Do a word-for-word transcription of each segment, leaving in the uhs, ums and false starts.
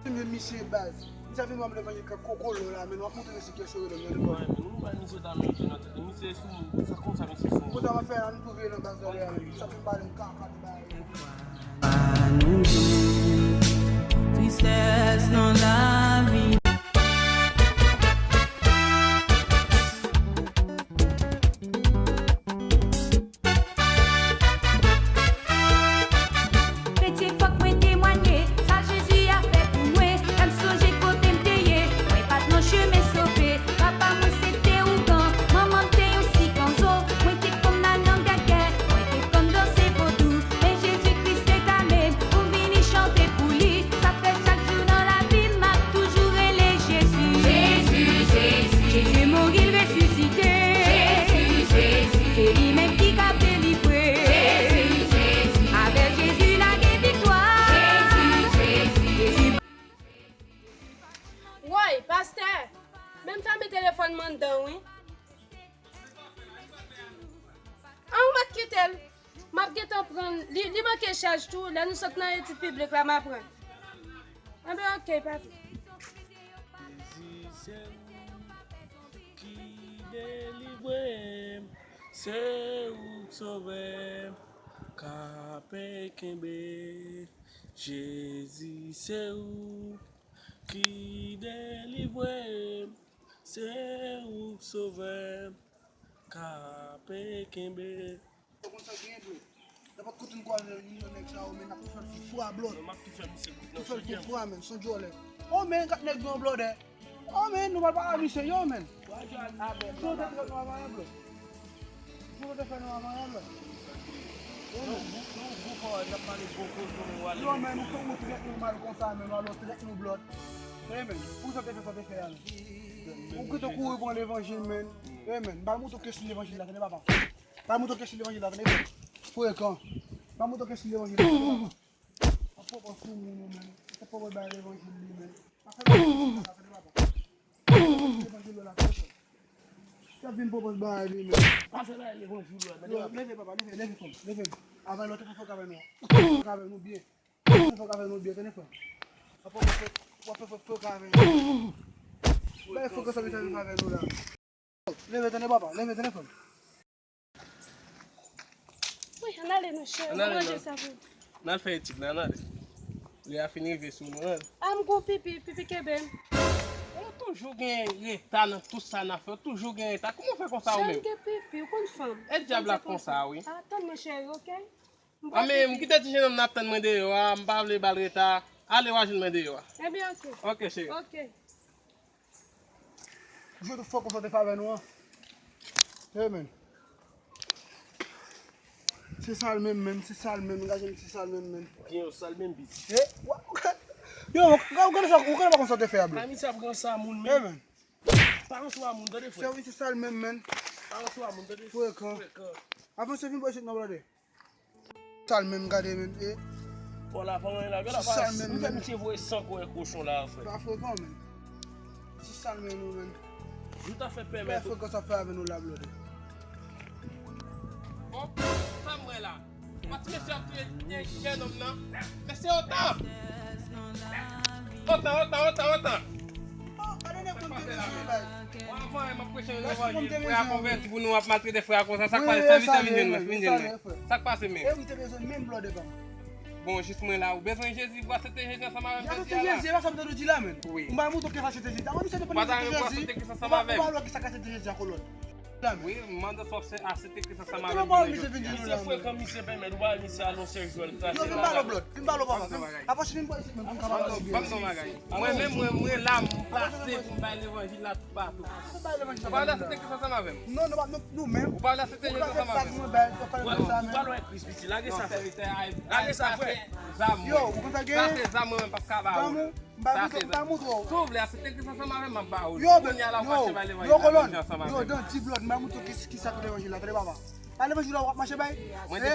Mwen misye baz. Misye ap vin ban m levanjil kòk kokolo la, men w ap montre misye kiyès yo rele menm. Mwen, men nou bay misye ta mete nan tèt li. Misye sou moun, sa konsa misye sou moun. Konsa w ap fè la, nou tou vire nan baz la, misye ap vin pale m kaka de bagay. Tristès nan lavi. Petye, fòk mwen temwanye sa Jezi a fè pou mwen. Lè m sonje kote m te ye, mwen pa t nan chemen sove. Papa mwen se te ougan, manman m te yon sikanzo. Mwen te konn al nan gègè, mwen te konn danse vodou. Men Jezi Kris te kale m pou m vini chante pou li. Sa fè chak jou nan lavi m, m ap toujou rele Jezi. Jezi, Jezi. Jésus est mort, il ressuscité. Jezi, Jezi. Se li menm ki ka delivre. Jezi, Jezi. Avèk Jezi, n a gen viktwa. Jezi, Jezi. Jezi. Woy, pastè, men m fèmen telefòn mwen anndan, wi. An, ou mèt kite l. M ap gentan pran l. Li, li manke chaj tou. Lè nou sot nan etid piblik la, m a pran l. Anben, oke, patwon. Jezi, se ou ki delivre m, se ou k sove m, k ap kenbe. Jezi, se ou ki delivre m, se ou k sove m, k ap kenbe. Ou konn sa k genyen, bro? Nenpòt kote n kwaze youn nan nèg sa yo, men n ap tou fè l fè fwa, bro. Non, m ap tou fè misye kout nan fè l fè fwa, men, son djòlè. Oh, men, kat nèg yo blòdè. Oh, men, nou pral pale a misye, yo, men. Sa w te trèt nou avan yè, bro? Sa w te fè nou avan yè, bro? Yo, men, nou fè ou trèt nou mal konsa, men, nou alò trèt nou, bro. Hey, men, pou sa w te fè, sa w te fè a, men. Ou kite kouri pran levanjil, men. Hey, men, m pral montre w kiyès ki levanjil la, tande, papa. Pa montre w kiyès ki levanjil la, tande frè. Frekan. Pa montre w kiyès ki levanjil la, tande papa. Pa pran sou moun ou menm. Se pa w bay levanjil li menm. Pa fè levanjil la, tande papa. Levanjil la, tande frè. Sa vin pwopòz bagay li menm. Pa fè bagay levanjil la, tande papa. Leve papa, leve, leve frè m, leve. Avè lòt fè fòk avè nou. Fòk avè nou byen. Fòk avè nou byen, tande frè. Pa pran fòk, pa fè fòk avè nou. Bay fòk sa vin avè nou la. Leve, tande papa, leve, tande frè m. Wi, ann ale, monchè. Ann ale, manje sa pou. N al fè etid la, ann ale. Lè a fin rive sou nou, ann. A, m gon pipi, pipi kenbe m. Ou toujou gen reta nan tout sa n ap fè, ou toujou gen reta. Kòman w fè konsa ou menm? Jan m gen pipi, ou konn fanm. E dyab la konsa, wi. A, tann mwen, cheri, oke? A, men, m kite ti jennonm nan ap tann mwen deyò a, m pa vle ba l reta. Ale, w a jwenn mwen deyò a. Ebyen, oke. Oke, cheri. Oke. Jwe tout fò konsa te fè avè nou an. Hey, men. Se sa l menm, men, se sa l menm, gaje m, se sa l menm, men. Gen yon sa l menm, bit. Hey, wa, ou ka, yo, ou ka, ou ka, ou ka pa konsa te fè a, bro. Ami sa pran sa moun, men. Hey, men. Pa konsa moun, tande frè. Sèvi se sa l menm, men. Pa konsa moun, tande. Frekan. Frekan. Avanse vin bò isit non, brother. Sal menm, gade menm, e. Bon, la pa anyen la, gade la, pa, m fè misye voye san kò e kochon la, frè. Pa frekan, menm. Ti sal menm, nou, menm. Nou ta fè pèmèt. Frekan sa fè avè nou la, blòdè. Bon, sa m wè la. Pati mesye ap touye jennonm nan. Mesye, otan! Otan, otan, otan, otan! Oh, gade nèg konn te bezwen la. Bon, avan, m ap preche yon levanjil, frè a konvèti pou nou ap maltrete frè a konsa. Sa k pase? Sèvitè, vin jwenn mwen, vin jwenn mwen. Sa k pase menm? E m te bezwen menm blòdè pa m. Bon, jis mwen la, ou bezwen Jezi pou aksepte Jezi ansanm avè m jodi a la? Jezi, e pa sa m tande w di la, menm. Wi. Ou pa montre w ke sa aksepte Jezi. Avan misye te konn aksepte Jezi. Ou pa wè ki sa k aksepte Jezi a kolòn. Wi, m mande si w aksepte Kris ansanm avè m pou nou jodi a. Misye frekan, misye pèmèt, ou pa wè misye alonse jwèl krache la. Yo, vin ba l blòd, vin ba l papa. Apache vin ba l isit menm pou m ka ba l byen. Ban m di w yon bagay. Mwen menm, mwen, mwen la, m plase pou m bay levanjil la toupatou. Ou pa vle aksepte Kris ansanm avè m? Non, non, nou menm. Ou pa vle aksepte Jezi ansanm avè m? Ou pa lwen Kris, piti. Lage sa, frè. Lage sa, frè. Yo, ou konn sa gen? Sa se zam mwen menm p ap ka ba ou. M ba montre w, m ba montre w. Si w vle aksepte Kris ansanm avè m, m ap ba ou. Yo, kounye a la w mache bay levanjil la, levanjil ansanm avè m. Yo, dan di blòd, m ba montre w ki, ki sa k levanjil la, tande papa. Pa levanjil la w ap mache bay? Mwen te...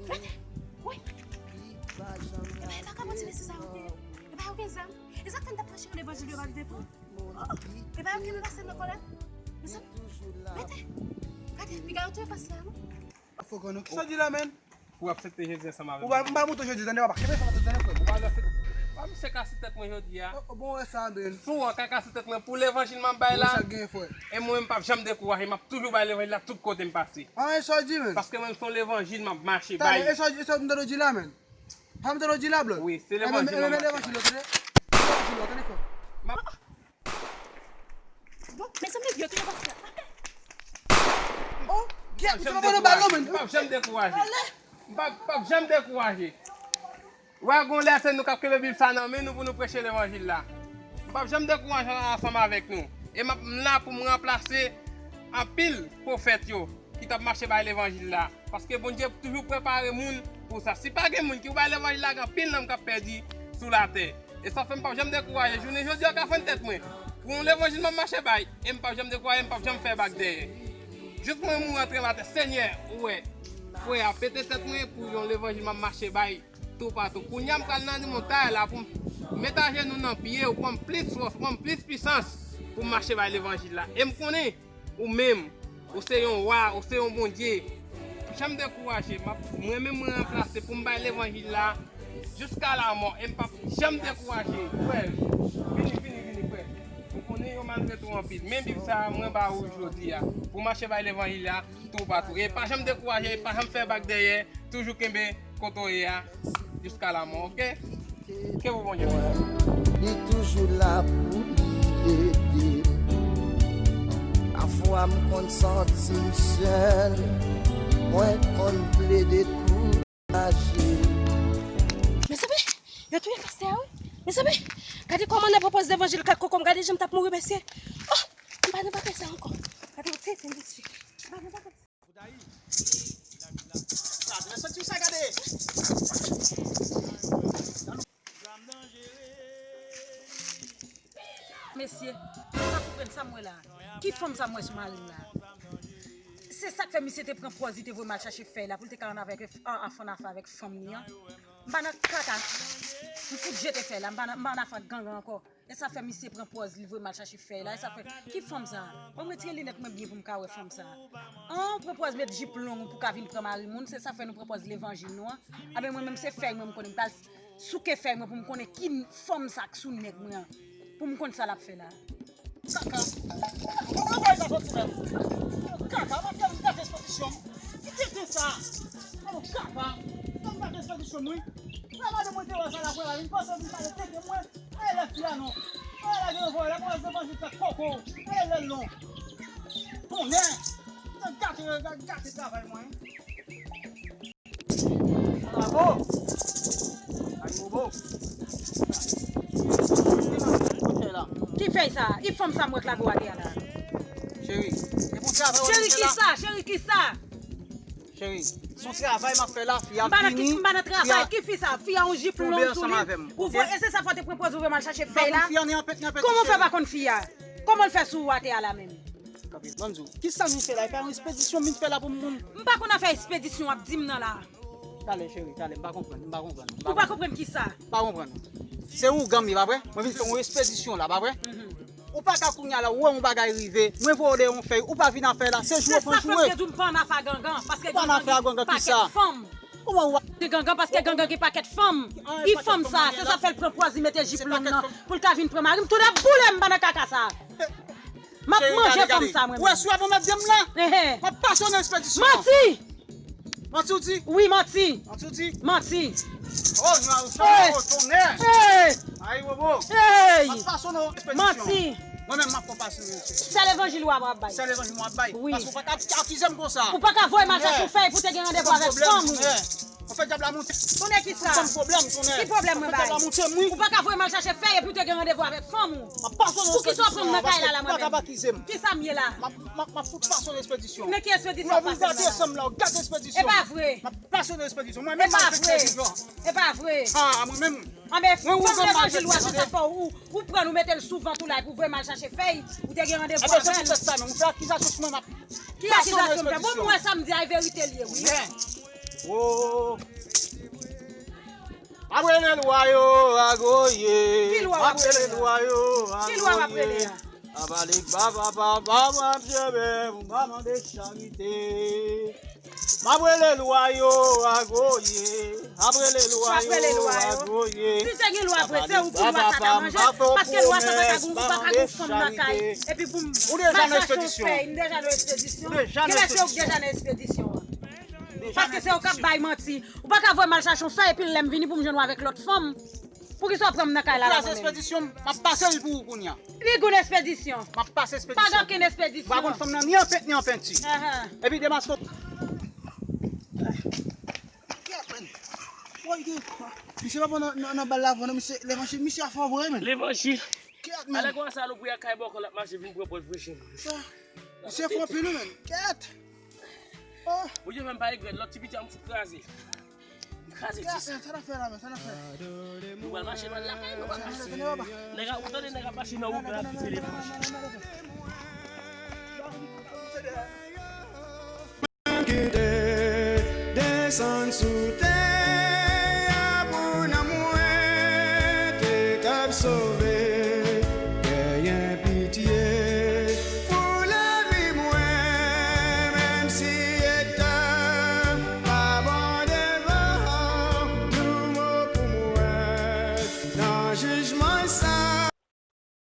Gade, wi. E pa, e pa ka manti mesye sa yo te ye. E pa yo gen zam. E sa k fè n t ap preche levanjil yo pa t vle pran. Oh, e pa yo ki menase nan kòlèt. Mete, gade, piga yo touye pastè a, non? Fò konnen kisa di la, menm. Pou w aksepte Jezi ansanm avè m. Ou pa, m pa montre Jezi, tande, papa. Kenbe sa, tande, frè. Ou pa aksepte. Pa misye kase tèt mwen jodi a. O, o, bon, wè sa, men. Sou an ka kase tèt mwen pou levanjil m ap bay la. Sa gen, frè. E mwen, m p ap janm dekouraje, m ap toujou bay levanjil la tout kote m pase. A, e sa w di, men. Paske mwen, se yon levanjil m ap mache bay. Tande, e sa, e sa m tande w di la, men. Sa m tande w di la, Blòd. Wi, se levanjil m ap mache bay. E, men, men, men levanjil, tande. Levanjil, tande, frè. M ap Bon, mezanmi, yo touye pastè a. Oh, kèt, ou fè mwen bal non, men. M p ap janm dekouraje. M p ap, p ap janm dekouraje. Wè, gon lè se nou k ap kenbe Bib sa nan men nou pou nou preche levanjil la. M p ap janm dekouraje ansanm avèk nou. E m ap, m la pou m ranplase anpil pwofèt yo ki t ap mache bay levanjil la. Paske Bondye toujou prepare moun pou sa. Si pa gen moun ki bay levanjil la, gen anpil nanm k ap pèdi sou latè. E sa fè m p ap janm dekouraje. Jounen jodi a, w ka fann tèt mwen. Pou yon levanjil m ap mache bay, e m p ap janm dekouraje, m p ap janm fè bak dèyè. Jis mwen mouri antre m atè, Senyè, ou wè. Frè a pete tèt mwen pou yon levanjil m ap mache bay toupatou. Kounye a m pral nan montay la pou m met ajenou nan pye w, ban m plis fòs, ban m plis pisans pou m mache bay levanjil la. E m konnen ou menm, ou se yon wa, ou se yon Bondye. Janm dekouraje, m ap, mwen menm mwen ranplase pou m bay levanjil la jiska lamò, e m p ap janm dekouraje. Frè, vini, vini, vini, frè. M konnen yo maltrete w anpil, men Bib sa a mwen ba ou jodi a, pou mache bay levanjil la toupatou. E pa janm dekouraje, e pa janm fè bak dèyè, toujou kenbe kote w ye a jiska lamò, oke? Ke pou Bondye. Li toujou la pou li ede m. Pafwa m konn santi m sèl, mwen konn plede kouraje. Mezanmi, yo touye pastè a, wi. Mezanmi, gade kòman nèg pran pòz levanjil, gad koko m, gade jan m t ap mouri, mesye. Oh, m pa nan bagay sa ankò. Gade, yo tete m, mesye. M pa nan bagay sa. Mesye, m pa konprann sa m wè la. Ki fanm sa m wè sou mari m la? Se sa k fè misye te pran pòz, li te voye m al chache fèy la pou l te ka ann avè, an, an, ann afè avèk fanm li an. M pa nan kaka. M fout jete fèy la, m pa nan, m pa nan afè ak gangan ankò. E sa fè misye pran pòz, li voye m al chache fèy la. E sa fè, ki fanm sa? Ban m retire linèt mwen byen pou m ka wè fanm sa. An, pran pòz met jip long ou pou ka vin pran mari moun, se sa fè nou pran pòz levanjil nou an. Anben mwen menm se fèy mwen m konnen, m pral souke fèy mwen pou m konnen ki fanm sa k sou nèg mwen an. Pou m konn sa l ap fè la. Kaka. Mwen mwen bay sa soti menm. Kaka, mwen fè m gate espozisyon m. Ki tenten sa? Alò kaka. Fè m gate espozisyon m wi. Mwen madanm mwen te wè sa la, mwen la vin panse m pale tenten mwen. Aye lè fi a non. Aye lè gen yon vòlè, mwen se panse fè koko. Aye lè l non. Tonnè. Mwen gate, gate travay mwen. Bravo. Ayibobo. Ki fèy sa? Ki fanm sa m wè k lage w atè a la? Cheri, e pou travay w ap fè la? Cheri, kisa? Cheri, kisa? Cheri, se yon travay m ap fè la, fi a vini. M pa nan travay, ki fi sa? Fi a yon jip long sou li. Ou voye, e se sa fè w te pran pòz ou voye m al chache fèy la? Kòman w fè pa konn fi a? Kòman l fè sou ou atè a la menm? Kanpe, ban m di w, kisa m vin fè la? E pa yon espedisyon m vin fè la pou moun. M pa konn afè espedisyon w ap di m nan la. Talè, cheri, talè, m pa konprann, m pa konprann, m pa konprann. Ou pa konprann kisa? M pa konprann. Se ougan m ye, pa vre? Mwen vin fè yon espedisyon la, pa vre? Mhm. Ou pa ka kounye a la, ou wè yon bagay rive, mwen voye w de yon fèy, ou pa vin afè la, se jwe w pran jwe. Se sa fè m te di w m pa ann afè a gangan, paske gangan gen pakèt fanm. Kòman w ap gen gangan, paske gangan gen pakèt fanm. Ki fanm sa? Se sa fè l pran pòz, li mete jip long nan, pou l ka vin pran mari m. Tout ap boule m, m pa nan kaka sa. M ap manje fanm sa mwen menm. Ou wè si w ap mèt di m la? M ap pase w nan espedisyon an. Manti! Manti w di? Wi, manti. Manti w di? Manti. Oh, nou a ou fè o tonnè. Ayibobo. M ap pase w nan espedisyon an. Manti. Mwen menm m ap pase w nan espedisyon. Sèl levanjil w ap bay. Sèl levanjil mwen ap bay. Wi. Paske ou pa ka akize m konsa. Ou pa ka voye m al chache fèy pou te gen randevou avèk fanm ou. Anfèt dyab la monte. Tonnè kisa? Ban m pwoblèm, tonnè. Ki pwoblèm mwen bay? Anfèt dyab la monte m wi. Ou pa ka voye m al chache fèy epi w te gen randevou avèk fanm ou. M ap pase w nan espedisyon an paske ou pa ka pa akize m. Kisa m ye la? M ap, m ap, m ap fout pase w nan espedisyon. Men ki espedisyon w ap pase m nan la? Gade espedisyon. E pa vre. M ap pase w nan espedisyon. Mwen menm m ap fè vivan. E pa vre. A, mwen menm. Anben fanm levanjil ou a, se sa k fè ou, ou pran l, ou mete l sou vant ou la epi w voye m al chache fèy, ou te gen randevou avè l. Anben se poutèt sa menm, ou fè akizasyon sou mwen, m ap pase w nan espedisyon. Ki akizasyon m fè? Bon, m wè sa m di a, e verite l ye wi. Wo. Ap rele lwa yo, agoye. Ki lwa w ap rele a? Ap rele lwa yo, agoye. Ki lwa w ap rele a? Ap ale baba, baba, baba, m jebe, m pa mande charite. M ap rele lwa yo, agoye. M ap rele lwa yo, agoye. Si te gen lwa vre, se ou ki lwa sa ta manje, paske lwa sa pa ka gon, ou pa ka gon fanm nan kay, epi pou m... Ou deja nan ekspedisyon. M deja nan ekspedisyon. Genlè se ou ki deja nan ekspedisyon an. Paske se ou k ap bay manti. Ou pa ka voye m al chache yon fèy, epi lè m vini pou m jwenn ou avèk lòt fanm. Poukisa w pran m nan kay la la, mwen menm? Ekspedisyon, m ap pase l pou ou kounye a. Ni goun ekspedisyon. M ap pase ekspedisyon. Pa gen okenn ekspedisyon. Ou pa konn fanm nan ni an pent ni an penti. Epi demaske. Kèt, men. Woy, gen. Misye pa pran nan, nan, nan bal la avan, non, misye, levanjil, misye a fò vre, men. Levanjil. Kèt, men. Alè konsa, salopri a kay bòkò, l ap mache vin pran pòz preche. Misye fò anpil, wi, men. Kèt. Oh. Bondye fè m pa regrèt, lòt ti piti a m fout kraze. M kraze ti sa. Sa n ap fè la, men, sa n ap fè? Nou pral mache nan lakay, nou pral mache. Nèg a, ou tande nèg ap mache nan wout la, ap kite levanjil. Kite desann sou tè a pou nanm mwen te kab sove.